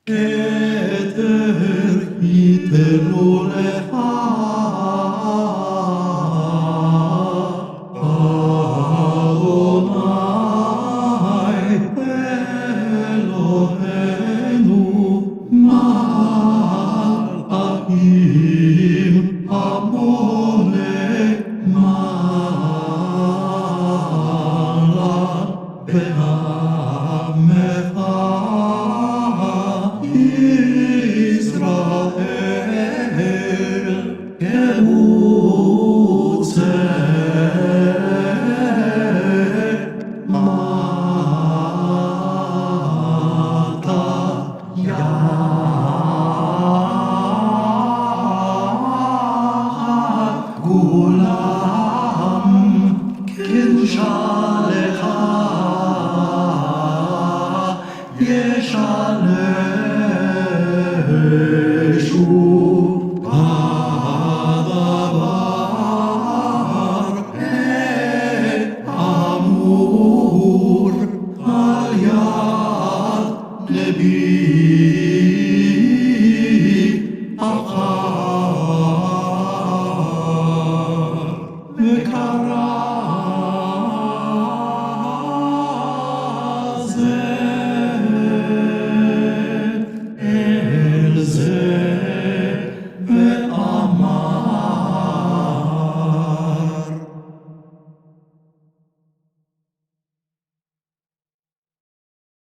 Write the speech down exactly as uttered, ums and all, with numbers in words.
כתר יתן ללך אדוני אלהינו מלאכים המוני מעלה בעמך ישראל. כמוצא מטר יחד כולם, כן שלך ישמשו הדבר האמור על יד נביא אחר. וקרא זה אל זה.